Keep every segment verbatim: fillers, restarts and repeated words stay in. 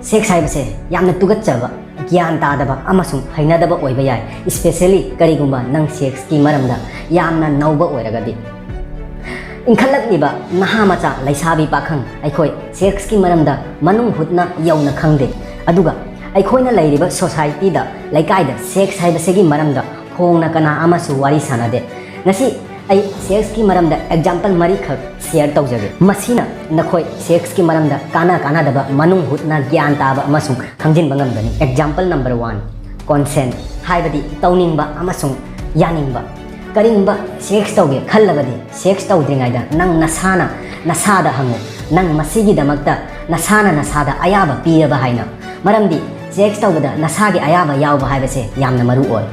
Sex ꯍꯥꯏꯕꯁꯦ ꯌꯥꯝꯅ ꯇꯨꯀꯠꯆꯕ, ꯒ꯭ꯌꯥꯟ ꯇꯥꯗꯕ ꯑꯃꯁꯨꯡ ꯍꯩꯅꯗꯕ ꯑꯣꯏꯕ ꯌꯥꯏ, especially ꯀꯔꯤꯒꯨꯝꯕ ꯅꯪ ꯁꯦꯛꯁꯀꯤ ꯃꯔꯝꯗ ꯌꯥꯝꯅ ꯅꯧꯕ ꯑꯣꯏꯔꯒꯗꯤ꯫ ꯏꯟꯈꯠꯂꯛꯂꯤꯕ ꯅꯍꯥ ꯃꯆꯥ, ꯂꯩꯁꯥꯕꯤ ꯄꯥꯈꯪ, ꯑꯩꯈꯣꯏ ꯁꯦꯛꯁꯀꯤ ꯃꯔꯝꯗ ꯃꯅꯨꯡ ꯍꯨꯠꯅ ꯌꯧꯅ ꯈꯪꯗꯦ꯫ ꯑꯗꯨꯒ ꯑꯩꯈꯣꯏꯅ ꯂꯩꯔꯤꯕ ꯁꯣꯁꯥꯏꯇꯤꯗ, ꯂꯩꯀꯥꯏꯗ ꯁꯦꯛꯁ ꯍꯥꯏꯕꯁꯤꯒꯤ ꯃꯔꯝꯗ ꯐꯣꯡꯅ ꯀꯅꯥ ꯑꯃꯁꯨ ꯋꯥꯔꯤ ꯁꯥꯅꯗꯦ꯫ ꯉꯁꯤ ꯑꯩ ꯁꯦꯛꯁꯀꯤ ꯃꯔꯝꯗ ꯑꯦꯛꯖꯥꯝꯄꯜ ꯃꯔꯤꯈꯛ ꯁꯤꯌꯔ ꯇꯧꯖꯒꯦ꯫ ꯃꯁꯤꯅ ꯅꯈꯣꯏ ꯁꯦꯛꯁꯀꯤ ꯃꯔꯝꯗ ꯀꯥꯟꯅ ꯀꯥꯟꯅꯗꯕ ꯃꯅꯨꯡ ꯍꯨꯠꯅ ꯒ꯭ꯌꯥꯟ ꯇꯥꯕ ꯑꯃꯁꯨꯡ ꯈꯪꯖꯤꯟꯕ ꯉꯝꯒꯅꯤ꯫ Example number one, consent, ꯍꯥꯏꯕꯗꯤ ꯇꯧꯅꯤꯡꯕ ꯑꯃꯁꯨꯡ ꯌꯥꯅꯤꯡꯕ꯫ ꯀꯔꯤꯒꯨꯝꯕ ꯁꯦꯛꯁ ꯇꯧꯒꯦ ꯈꯜꯂꯕꯗꯤ, ꯁꯦꯛꯁ ꯇꯧꯗ꯭ꯔꯤꯉꯩꯗ ꯅꯪ ꯅꯁꯥꯅ ꯅꯁꯥꯗ ꯍꯪꯉꯨ, ꯅꯪ ꯃꯁꯤꯒꯤꯗꯃꯛꯇ ꯅꯁꯥꯅ ꯅꯁꯥꯗ ꯑꯌꯥꯕ ꯄꯤꯔꯕ ꯍꯥꯏꯅ꯫ ꯃꯔꯝꯗꯤ ꯁꯦꯛꯁ ꯇꯧꯕꯗ ꯅꯁꯥꯒꯤ ꯑꯌꯥꯕ ꯌꯥꯎꯕ ꯍꯥꯏꯕꯁꯦ ꯌꯥꯝꯅ ꯃꯔꯨ ꯑꯣꯏ꯫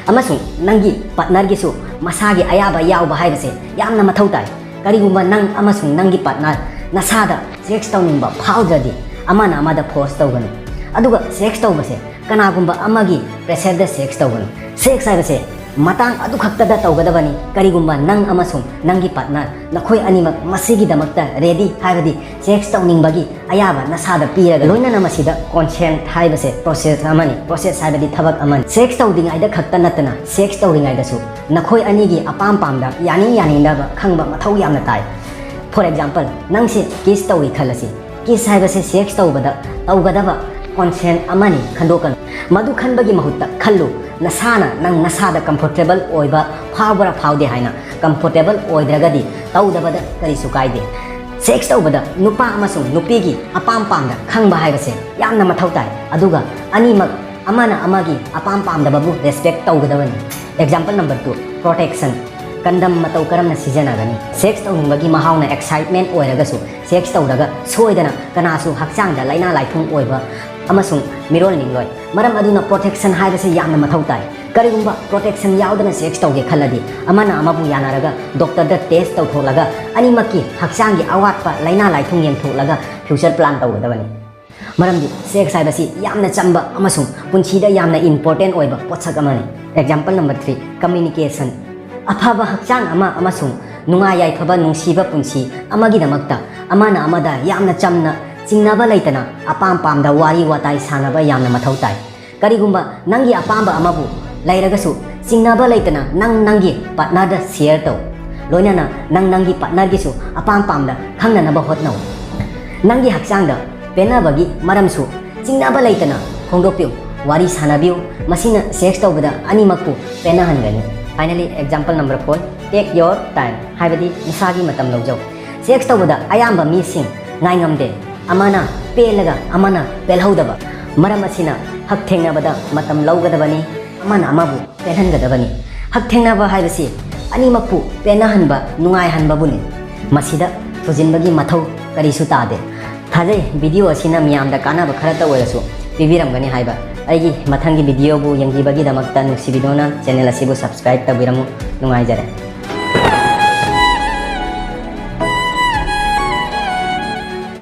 ꯑꯃꯁꯨꯡ ꯅꯪꯒꯤ ꯄꯥꯔꯠꯅꯔꯒꯤꯁꯨ ꯃꯁꯥꯒꯤ ꯑꯌꯥꯕ ꯌꯥꯎꯕ ꯍꯥꯏꯕꯁꯦ ꯌꯥꯝꯅ ꯃꯊꯧ ꯇꯥꯏ꯫ ꯀꯔꯤꯒꯨꯝꯕ ꯅꯪ ꯑꯃꯁꯨꯡ ꯅꯪꯒꯤ ꯄꯥꯔꯠꯅꯔ ꯅꯁꯥꯗ ꯁꯦꯛꯁ ꯇꯧꯅꯤꯡꯕ ꯐꯥꯎꯗ꯭ꯔꯗꯤ, ꯑꯃꯅ ꯑꯃꯗ ꯐꯣꯔꯁ ꯇꯧꯒꯅꯨ꯫ ꯑꯗꯨꯒ ꯁꯦꯛꯁ ꯇꯧꯕꯁꯦ ꯀꯅꯥꯒꯨꯝꯕ ꯑꯃꯒꯤ ꯄ꯭ꯔꯦꯁꯔꯗ ꯁꯦꯛꯁ ꯇꯧꯒꯅꯨ꯫ ꯁꯦꯛꯁ ꯍꯥꯏꯕꯁꯦ ꯃꯇꯥꯡ ꯑꯗꯨꯈꯛꯇꯗ ꯇꯧꯒꯗꯕꯅꯤ, ꯀꯔꯤꯒꯨꯝꯕ ꯅꯪ ꯑꯃꯁꯨꯡ ꯅꯪꯒꯤ ꯄꯥꯔꯠꯅꯔ, ꯅꯈꯣꯏ ꯑꯅꯤꯃꯛ ꯃꯁꯤꯒꯤꯗꯃꯛꯇ ꯔꯦꯗꯤ, ꯍꯥꯏꯕꯗꯤ ꯁꯦꯛꯁ ꯇꯧꯅꯤꯡꯕꯒꯤ ꯑꯌꯥꯕ ꯅꯁꯥꯗ ꯄꯤꯔꯒ꯫ ꯂꯣꯏꯅꯅ ꯃꯁꯤꯗ ꯀꯣꯟꯁꯦꯟꯠ ꯍꯥꯏꯕꯁꯦ ꯄ꯭ꯔꯣꯁꯦꯁ ꯑꯃꯅꯤ꯫ ꯄ꯭ꯔꯣꯁꯦꯁ ꯍꯥꯏꯕꯗꯤ ꯊꯕꯛ ꯑꯃꯅꯤ꯫ ꯁꯦꯛꯁ ꯇꯧꯗ꯭ꯔꯤꯉꯩꯗ ꯈꯛꯇ ꯅꯠꯇꯅ, ꯁꯦꯛꯁ ꯇꯧꯔꯤꯉꯩꯗꯁꯨ ꯅꯈꯣꯏ ꯑꯅꯤꯒꯤ ꯑꯄꯥꯝ ꯄꯥꯝꯗ, ꯌꯥꯅꯤꯡ ꯌꯥꯅꯤꯡꯗꯕ ꯈꯪꯕ ꯃꯊꯧ ꯌꯥꯝꯅ ꯇꯥꯏ꯫ For example, ꯅꯪꯁꯦ ꯀꯤꯁ ꯇꯧꯏ ꯈꯜꯂꯁꯤ꯫ ꯀꯤꯁ ꯍꯥꯏꯕꯁꯦ ꯁꯦꯛꯁ ꯇꯧꯕꯗ ꯇꯧꯒꯗꯕ ꯀꯣꯟꯁꯦꯟꯠ ꯑꯃꯅꯤ ꯈꯟꯗꯣꯛꯀꯅꯨ꯫ ꯃꯗꯨ ꯈꯟꯕꯒꯤ ꯃꯍꯨꯠꯇ ꯈꯜꯂꯨ, ꯅꯁꯥꯅ ꯅꯪ ꯅꯁꯥꯗ ꯀꯝꯐꯣꯔꯇꯦꯕꯜ ꯑꯣꯏꯕ ꯐꯥꯎꯕ꯭ꯔꯥ ꯐꯥꯎꯗꯦ ꯍꯥꯏꯅ꯫ ꯀꯝꯐꯣꯔꯇꯦꯕꯜ ꯑꯣꯏꯗ꯭ꯔꯒꯗꯤ ꯇꯧꯗꯕꯗ ꯀꯔꯤꯁꯨ ꯀꯥꯏꯗꯦ꯫ ꯁꯦꯛꯁ ꯇꯧꯕꯗ ꯅꯨꯄꯥ ꯑꯃꯁꯨꯡ ꯅꯨꯄꯤꯒꯤ ꯑꯄꯥꯝ ꯄꯥꯝꯗ ꯈꯪꯕ ꯍꯥꯏꯕꯁꯦ ꯌꯥꯝꯅ ꯃꯊꯧ ꯇꯥꯏ, ꯑꯗꯨꯒ ꯑꯅꯤꯃꯛ ꯑꯃꯅ ꯑꯃꯒꯤ ꯑꯄꯥꯝ ꯄꯥꯝꯗꯕꯕꯨ ꯔꯦꯁꯄꯦꯛ ꯇꯧꯒꯗꯕꯅꯤ꯫ Example number two, protection꯫ ꯀꯟꯗꯝ ꯃꯇꯧ ꯀꯔꯝꯅ ꯁꯤꯖꯤꯟꯅꯒꯅꯤ? ꯁꯦꯛꯁ ꯇꯧꯅꯤꯡꯕꯒꯤ ꯃꯍꯥꯎꯅ ꯑꯦꯛꯁꯥꯏꯠꯃꯦꯟ ꯑꯣꯏꯔꯒꯁꯨ, ꯁꯦꯛꯁ ꯇꯧꯔꯒ ꯁꯣꯏꯗꯅ ꯀꯅꯥꯁꯨ ꯍꯛꯆꯥꯡꯗ ꯂꯥꯏꯅꯥ ꯂꯥꯏꯊꯨꯡ ꯑꯣꯏꯕ ꯑꯃꯁꯨꯡ ꯃꯤꯔꯣꯜ ꯅꯤꯡꯂꯣꯏ꯫ ꯃꯔꯝ ꯑꯗꯨꯅ ꯄ꯭ꯔꯣꯇꯦꯛꯁꯟ ꯍꯥꯏꯕꯁꯤ ꯌꯥꯝꯅ ꯃꯊꯧ ꯇꯥꯏ꯫ ꯀꯔꯤꯒꯨꯝꯕ ꯄ꯭ꯔꯣꯇꯦꯛꯁꯟ ꯌꯥꯎꯗꯅ ꯁꯦꯛꯁ ꯇꯧꯒꯦ ꯈꯜꯂꯗꯤ, ꯑꯃꯅ ꯑꯃꯕꯨ ꯌꯥꯅꯔꯒ ꯗꯣꯛꯇꯔꯗ ꯇꯦꯁ ꯇꯧꯊꯣꯛꯂꯒ ꯑꯅꯤꯃꯛꯀꯤ ꯍꯛꯆꯥꯡꯒꯤ ꯑꯋꯥꯠꯄ ꯂꯥꯏꯅꯥ ꯂꯥꯏꯊꯨꯡ ꯌꯦꯡꯊꯣꯛꯂꯒ ꯐ꯭ꯌꯨꯆꯔ ꯄ꯭ꯂꯥꯟ ꯇꯧꯒꯗꯕꯅꯤ꯫ ꯃꯔꯝꯗꯤ ꯁꯦꯛꯁ ꯍꯥꯏꯕꯁꯤ ꯌꯥꯝꯅ ꯆꯝꯕ ꯑꯃꯁꯨꯡ ꯄꯨꯟꯁꯤꯗ ꯌꯥꯝꯅ ꯏꯝꯄꯣꯔꯇꯦꯟ ꯑꯣꯏꯕ ꯄꯣꯠꯁꯛ ꯑꯃꯅꯤ꯫ Example number three, communication꯫ ꯑꯐꯕ ꯍꯛꯆꯥꯡ ꯑꯃ ꯑꯃꯁꯨꯡ ꯅꯨꯡꯉꯥꯏ ꯌꯥꯏꯐꯕ ꯅꯨꯡꯁꯤꯕ ꯄꯨꯟꯁꯤ ꯑꯃꯒꯤꯗꯃꯛꯇ ꯑꯃꯅ ꯑꯃꯗ ꯌꯥꯝꯅ ꯆꯝꯅ ꯆꯤꯡꯅꯕ ꯂꯩꯇꯅ ꯑꯄꯥꯝ ꯄꯥꯝꯗ ꯋꯥꯔꯤ ꯋꯥꯇꯥꯏ ꯁꯥꯟꯅꯕ ꯌꯥꯝꯅ ꯃꯊꯧ ꯇꯥꯏ꯫ ꯀꯔꯤꯒꯨꯝꯕ ꯅꯪꯒꯤ ꯑꯄꯥꯝꯕ ꯑꯃꯕꯨ ꯂꯩꯔꯒꯁꯨ, ꯆꯤꯡꯅꯕ ꯂꯩꯇꯅ ꯅꯪ ꯅꯪꯒꯤ partnerꯗ share ꯇꯧ꯫ ꯂꯣꯏꯅꯅ ꯅꯪ ꯅꯪꯒꯤ partnerꯒꯤꯁꯨ ꯑꯄꯥꯝ ꯄꯥꯝꯗ ꯈꯪꯅꯅꯕ ꯍꯣꯠꯅꯧ꯫ ꯅꯪꯒꯤ ꯍꯛꯆꯥꯡꯗ ꯄꯦꯟꯅꯕꯒꯤ ꯃꯔꯝꯁꯨ ꯆꯤꯡꯅꯕ ꯂꯩꯇꯅ ꯐꯣꯡꯗꯣꯛꯄꯤꯌꯨ, ꯋꯥꯔꯤ ꯁꯥꯟꯅꯕꯤꯌꯨ꯫ ꯃꯁꯤꯅ sex ꯇꯧꯕꯗ ꯑꯅꯤꯃꯛꯄꯨ ꯄꯦꯟꯅꯍꯟꯒꯅꯤ꯫ Finally, example number four, take your time, ꯍꯥꯏꯕꯗꯤ ꯅꯁꯥꯒꯤ ꯃꯇꯝ ꯂꯧꯖꯧ꯫ Sex ꯇꯧꯕꯗ ꯑꯌꯥꯝꯕ ꯃꯤꯁꯤꯡ ꯉꯥꯏꯉꯝꯗꯦ, ꯑꯃꯅ ꯄꯦꯜꯂꯒ ꯑꯃꯅ ꯄꯦꯜꯍꯧꯗꯕ꯫ ꯃꯔꯝ ꯑꯁꯤꯅ ꯍꯛꯊꯦꯡꯅꯕꯗ ꯃꯇꯝ ꯂꯧꯒꯗꯕꯅꯤ, ꯑꯃꯅ ꯑꯃꯕꯨ ꯄꯦꯜꯍꯟꯒꯗꯕꯅꯤ꯫ ꯍꯛꯊꯦꯡꯅꯕ ꯍꯥꯏꯕꯁꯤ ꯑꯅꯤꯃꯛꯄꯨ ꯄꯦꯟꯅꯍꯟꯕ, ꯅꯨꯡꯉꯥꯏꯍꯟꯕꯕꯨꯅꯤ꯫ ꯃꯁꯤꯗ ꯊꯨꯖꯤꯟꯕꯒꯤ ꯃꯊꯧ ꯀꯔꯤꯁꯨ ꯇꯥꯗꯦ꯫ ꯊꯥꯖꯩ video ꯑꯁꯤꯅ ꯃꯤꯌꯥꯝꯗ ꯀꯥꯟꯅꯕ ꯈꯔꯇ ꯑꯣꯏꯔꯁꯨ ꯄꯤꯕꯤꯔꯝꯒꯅꯤ ꯍꯥꯏꯕ꯫ ꯑꯩꯒꯤ ꯃꯊꯪꯒꯤ videoꯕꯨ ꯌꯦꯡꯕꯤꯕꯒꯤꯗꯃꯛꯇ ꯅꯨꯡꯁꯤꯕꯤꯗꯨꯅ channel ꯑꯁꯤꯕꯨ subscribe ꯇꯧꯕꯤꯔꯝꯃꯨ꯫ ꯅꯨꯡꯉꯥꯏꯖꯔꯦ꯫